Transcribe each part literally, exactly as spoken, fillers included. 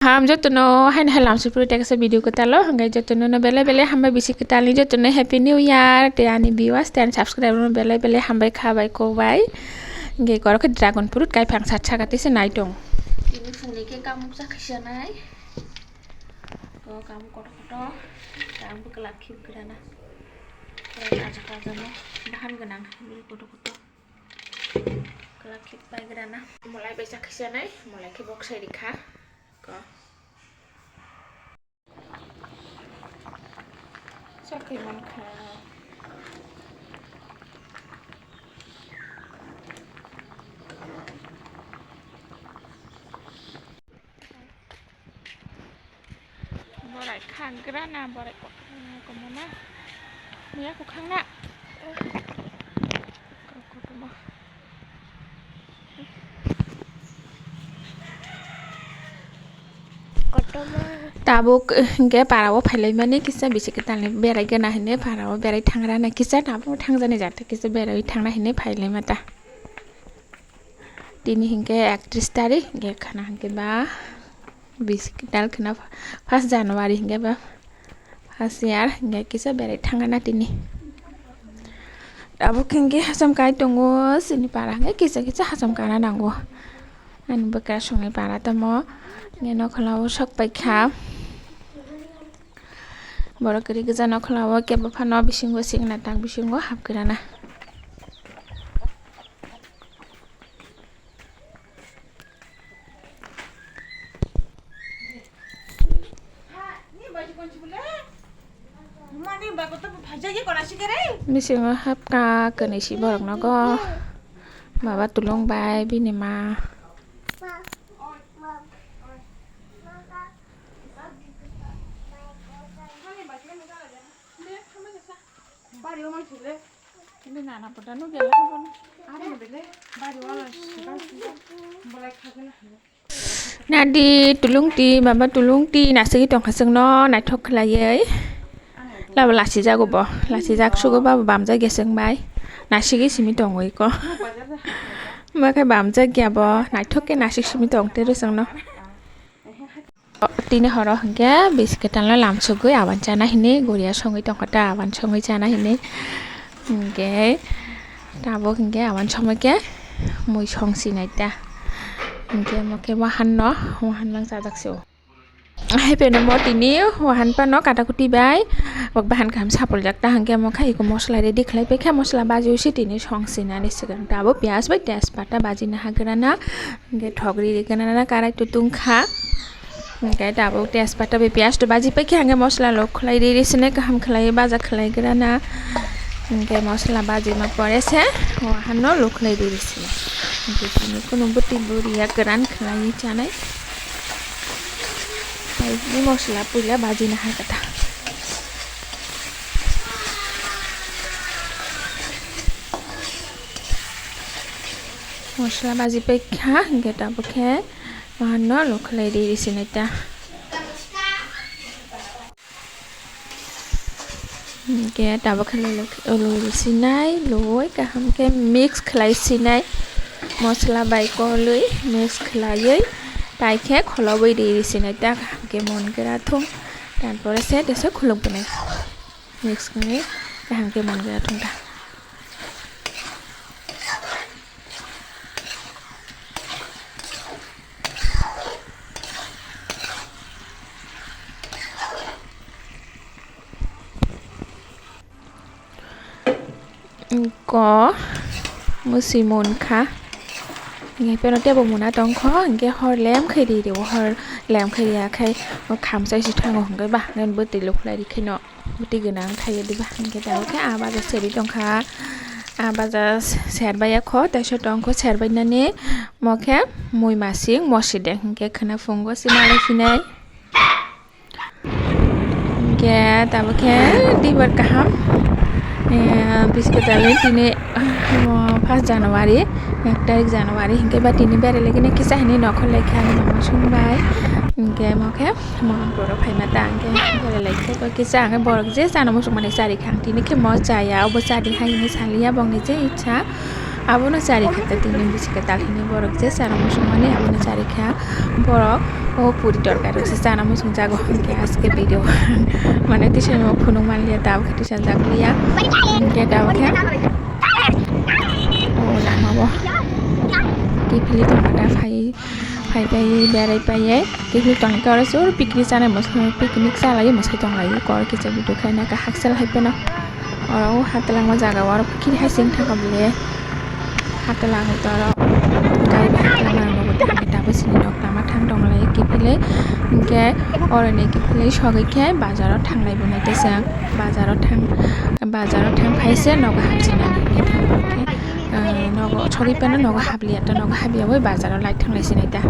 Ham jotono haino hai lamsoi phuru teksa video kwtalo, hwnkhe jotono no belai belai hambai bisi kwtalni, jotono Happy New Year, tei ani viewers tei ani subscriber no belai belai hambai kha bai kok bai. Hwnkhe korok khe dragon fruit kai phang sat saka tei se nai tong. Tini phungni khe kamuk cha khaisa nai. Ko kamuk kotor kotor, kamuk bwkla khip grana. Taja taja no bahan gwnang kotor kotor. Bwkla khip pai grana. Molai bai cha khaisa nai, molai khe bok sai rikha. Ko. Sakai mankha. Borai kha grana, borai kotorma na. Miya kukhang na. Kotorma. Tabuk, eh, hwnkhe para o phailaimani kisa bisi kwtalni berai gana hinwi para o berai thangrana kisa tabuk thangjani jata kisa berai thangna hinwi phailaima ta. Tini hwnkhe ekatris tarik hwnkhe khana hwnkhe ba bisi kwtal khna first January hwnkhe ba. Hasiar hingke kisa berai thangna tini. Abo hingke hacham kai tongo, sini para hingke kisa kisa hacham kana nango. Ani bwkra songni para tamo, hingke nokhola o sok paikha. Borok kwrwi kisa nokhola o kebo phano bisingo sikna tak bisingo hapkhe rana. Bisingo hapka kwnwi si borok nogo. Baba tulung bai bini ma. Nadi tulung ti, baba tulung ti, nasigi tongkha chwngno naithok khlaiwi. Labo lasijago bo, lasijak sugo babo bamjak ya chwng bai. Nasigi simi tongwi ko. Bo khe bamjak ya bo, naithok khe nasik simi tong tero chwngno. Tini horo hwnkhe bisi kwtalno lamsogwi awan chana hinwi guriya songwi tongkha ta, awan songwi chana hinwi hwnkhe tabuk hwnkhe awan somoi khe mui song sinai ta hwnkhe omo khe wahan no wahan lang chajak se o. Hai pheno mo tini wahan phano katakuti bai bok bahan kaham sapuljak ta hwnkhe omo khe eko mosla ready khlai paikha, mosla baji o si tini song sinani swkang tabuk piyaj bai tejpata baji naha grana. Hingke thok ri ri gana na karai tutung kha. Hingke tabuk tejpata bai piyaj to baji paikha, hingke mosla lok khlai ri ri sene kaham khlai baja khlai grana. Hingke mosla baji ma pore se o hano lok khlai ri ri sene. Hingke tini kunu bwtwi bwrwi ya kwran khlai chanai. Hai ni mosla puila baji na hai kata. Mosla baji paikha, hingke tabuk khe wahanno lok khlai ri ri sinai ta. Hingke tabuk khe lok, lok ri sinai, loi kaham khe mix khlai sinai. Mosla bai koloi mix khlaiwi pai khe kholobwi ri ri sinai ta, kaham khe mon gra thung. Tarpore se tesa khuluk bwnai. Mix khe kaham khe mon gra thung ta. Ko musi munkha. Hingke peno tebo muna tongkho, hingke hor lem khe ri rio, hor lem khe ya khai o khamchai si thango hingke ba, nang bwtwi lukhlai ri khaino. Bwtwi gwnang thaiyo diba, hingke tabuk khe ah baja seri tongkha, ah baja serbai ya kho, teisa tongkho serbai nani, mo khe mui masing mosideng, hingke khwna phungo se malai phinai. Hingke tabuk khe dibar kaham, eh, biskit dali tini, ah, first January, ek tarik January, hingke ba tini bere lagi ni kisa hini nokho lekha ni mama sung bai, hingke mo khe. Mohon borok phaima ta hingke belai khe kisa ang borok je chana muchung mani chari kha ang tini khe mo chaya obo chadi hai hinwi saliya bongni je icha Abono chari kha ta tini bwswk tal hini borok je chana muchung mani abono chari kha borok o puri torkari se chana muchung jago hwnkhe aske video mane tisa phunuk manliya tabuk khe tisa jak liya hwnkhe tabuk khe o lama o kiphilwi tongma ta phai phai paiwi berai paiwi kiphilwi tongkhe oro se oro picnic chanai mwsai picnic chalaiwi mwsai tonglaio kor kisa video khlaina khe hakchal hai phano. Oro o hatelangma jaga o aro kiri hai seng thangkha bole hatelang to oro gari bai hatelangma rok nugo tei hwnkhe tabuk chini nok lama thang tong lai kiphilwi hwnkhe oro ni kiphilwi sogwi khe bazar o thanglai bo nai tei chwng bazar o thang bazar o thang phai se nogo hapsinani hwnkhe thang phai khe nogo sogwi phano nogo habliya ta nogo habliya bai bazar o lai thanglai sinai ta.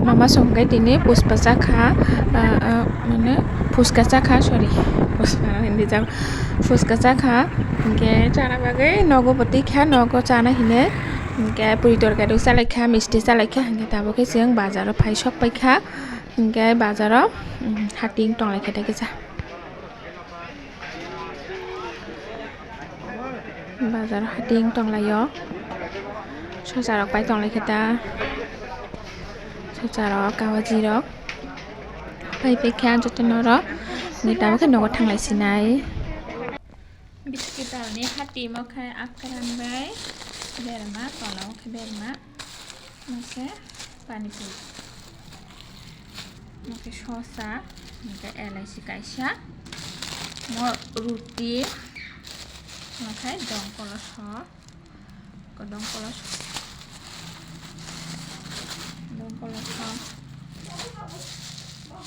Mama songkhe tini puspa chakha, ah, ah, mane phuska chakha, sorry, puspa hindi jak, phuska chakha, hwnkhe chana bagwi nogo bo twi kha, nogo chana hine, hwnkhe puri torkari chalai kha, misti chalai kha, hwnkhe tabuk khe chwng bazar o phai sok pai kha, hwnkhe bazar o, um, hating tong lai kha tei kisa. Bazar hating tong lai o. Socha rok pai tong lai khe ta. Socha rok, kawaji rok. Pai pai khe ang joto norok. Ni tabuk khe nogo thang lai sinai. Biskit rok ni hati mo khe akran bai. Berma, tola o khe berma. Mokhe pani puri. Mokhe sosa, mokhe elaichi kaisa. Mo ruti, mokhe dongkolo so, ko dongkolo so, dongkolo so.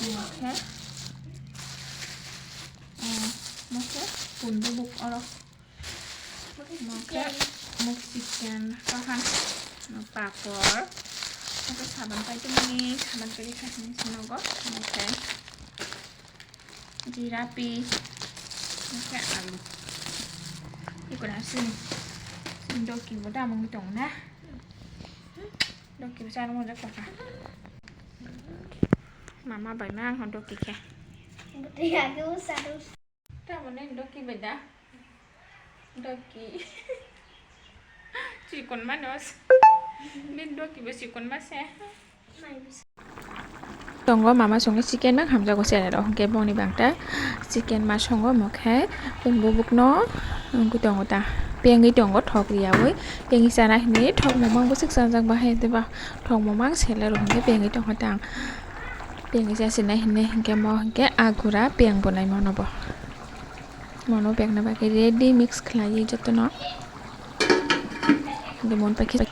Mokhe, eh, mokhe kundu buk oro. Mokhe muk chicken kahan, papor, mokhe saban pai tongmani, saban pai kha hinwi se nogo, mokhe jirapi, mokhe alu. Ikora sini, sini doki bo damung tong na, doki bo chana mojak tongkha. Mama bai ma ang doki khe. Tamo nini doki bai da? Doki. Chikon mano. Nini doki bo chikon ma se. Tongo mama songo chicken bang hamjago sere rok hwnkhe bongni bangta chicken ma songo mokhe bubuk no wngwi tongo ta pengwi tongo thok riyawi pengwi chana hinwi thok mumang bwswk changjak bahai diba thok mumang sele rok hwnkhe pengwi tongo ta ang. Pengwi chasinai hinwi hinkhe mo hinkhe agura peng bo nai mano bo. Mono pekna bagwi ready mix khlaiwi jotono. Hinkhe mon paikhe